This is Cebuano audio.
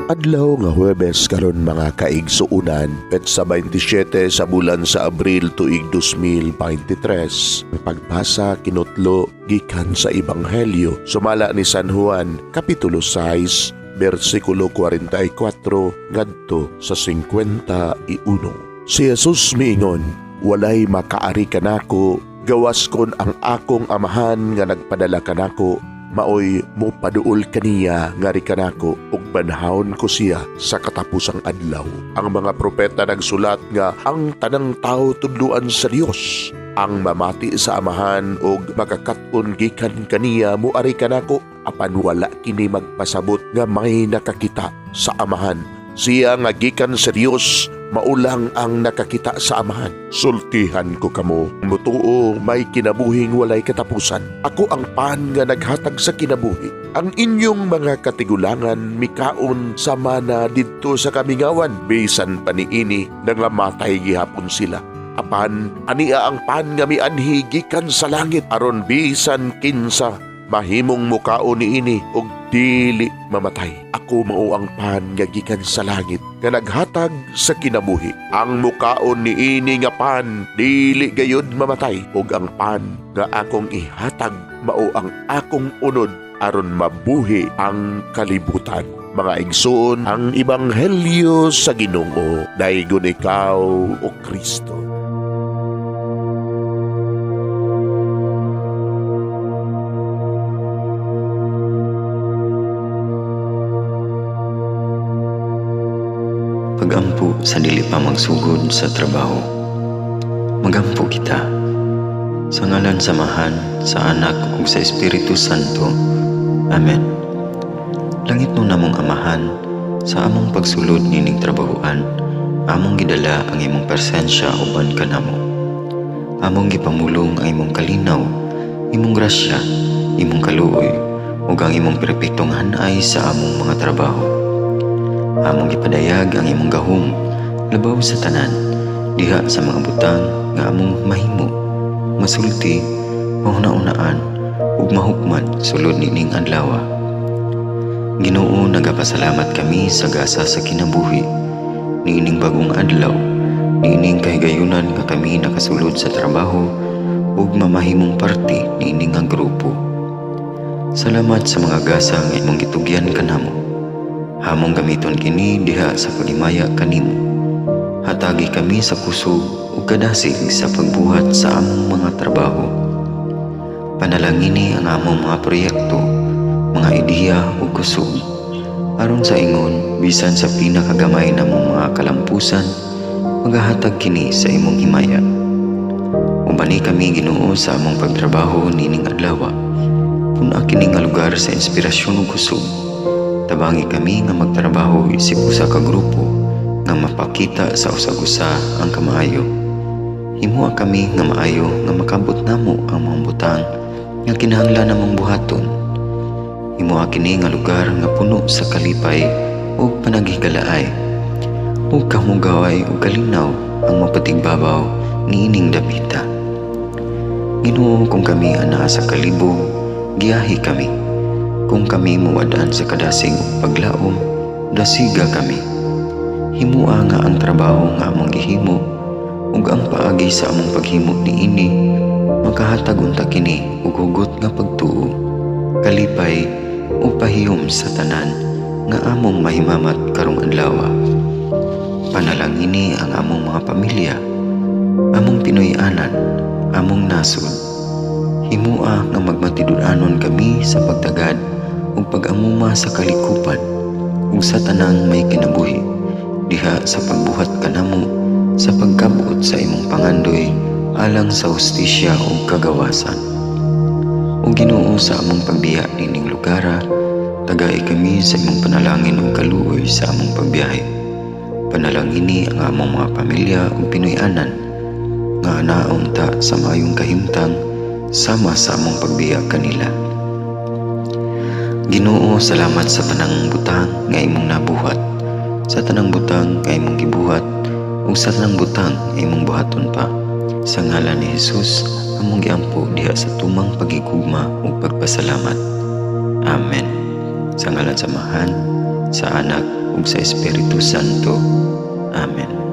Adlaw nga Huwebes karon, mga kaigsuunan, petsa 27 sa bulan sa Abril, tuig 2023. Pagbasa kinutlo gikan sa Ebanghelyo sumala ni San Juan, kapitulo 6, bersikulo 44 ngadto sa 51. Si Jesus miingon, "Walay makaari kanako gawas kon ang akong Amahan nga nagpadala kanako maoy mopaduol kaniya ngari kanako, ug banhawon ko siya sa katapusang adlaw. Ang mga propeta nagsulat nga ang tanang tao tudluan sa Dios. Ang mamati sa Amahan ug makakat-on gikan kaniya moari kanako. Apan wala kini magpasabot nga may nakakita sa Amahan. Siya nga gikan sa Dios mao lang ang nakakita sa Amahan. Sultihan ko kamo, mutuo may kinabuhing walay katapusan. Ako ang pan nga naghatag sa kinabuhi. Ang inyong mga katigulangan mikaon sa mana didto sa kamingawan, bisan pa niini nangamatay gihapon sila. Apan ania ang pan nga mianhi gikan sa langit aron bisan kinsa mahimong mukaon niini og dili mamatay. Ako mao ang pan nga gikan sa langit nga naghatag sa kinabuhi. Ang mukaon niini nga pan dili gayud mamatay, ug ang pan nga akong ihatag mao ang akong unod aron mabuhi ang kalibutan." Mga igsoon, ang ebanghelyo sa Ginoo. Daygon ikaw, o Kristo. Pagampo sa dili pa magsugod sa trabaho. Magampo kita. Sa ngalan sa Amahan, sa Anak ug sa Espiritu Santo. Amen. Langitnon namong Amahan, sa among pagsulod nining trabahoan, among gidala ang imong presensya uban kanamo. Among gipamulong ang imong kalinaw, imong grasya, imong kaluoy, ug ang imong perpektong hanay sa among mga trabaho. Among gipadayag ang imong gahom labaw sa tanan diha sa mga butang nga among mahimo, masulti, mahuna-unaan ug mahukman sulod nining adlaw. Ginoo, nagapasalamat kami sa gasa sa kinabuhi niining bagong adlaw, niining kahigayunan nga kami nakasulod sa trabaho ug mamahimong parte niini nga grupo. Salamat sa mga gasa nga imong gitugyan kanamo. Among gamiton kini diha sa paghimaya kanimo. Hatagi kami sa kusog ug kadasig sa pagbuhat sa among mga trabaho. Panalangini ang among mga proyekto, mga ideya ug kusog. Aron sa ingon, bisan sa pinakagamay namong mga kalampusan, magahatag kini sa imong himaya. Ubani kami, Ginoo, sa among pagtrabaho nining adlaw. Pun-a kini nga lugar sa inspirasyon ug kusog. Tabangi kami nga magtrabaho isip usa ka grupo nga mapakita sa usag-usa ang kamaayo. Himoa kami nga maayo nga makabot namo ang mga butang nga kinahanglan namong buhaton. Himoa kini nga lugar nga puno sa kalipay ug panaghigalaay. Ug kahugaway ug kalinaw ang mapatigbabaw niining dapita. Ginoo, kung kami anaa sa kalibog, giyahi kami. Kung kami muwad-an sa kadasig ug paglaom, dasiga kami. Himoa nga ang trabaho nga among gihimo ug ang paagi sa among paghimo niini makahatag unta kini og hugot nga pagtuo, kalipay ug pahiyom sa tanan nga among mahimamat karong adlaw. Panalangini ang among mga pamilya, among Pinoy-anan, among nasod. Himoa nga magmatinud-anon kami sa pagtagad ug pag-amuma sa kalikupan ug sa tanang may kinabuhi diha sa pagbuhat kanamo sa pagkabot sa imong pangandoy alang sa hustisya ug kagawasan. O Ginoo, sa among pagbiya nining lugara, tagai kami sa imong panalangin ug kaluoy sa among pagbiyahe. Panalangini ang among mga pamilya ug Pinoy-anan nga anaon ta sa maayong kahimtang sama sa among pagbiya kanila. Ginoo, salamat sa tanang butang nga imong nabuhat, sa tanang butang nga imong gibuhat, ug sa tanang butang nga imong buhaton pa. Sa ngalan ni Jesus, among giampo diha sa tumang pagigugma ug pagpasalamat. Amen. Sa ngalan sa Amahan, sa Anak ug sa Espiritu Santo. Amen.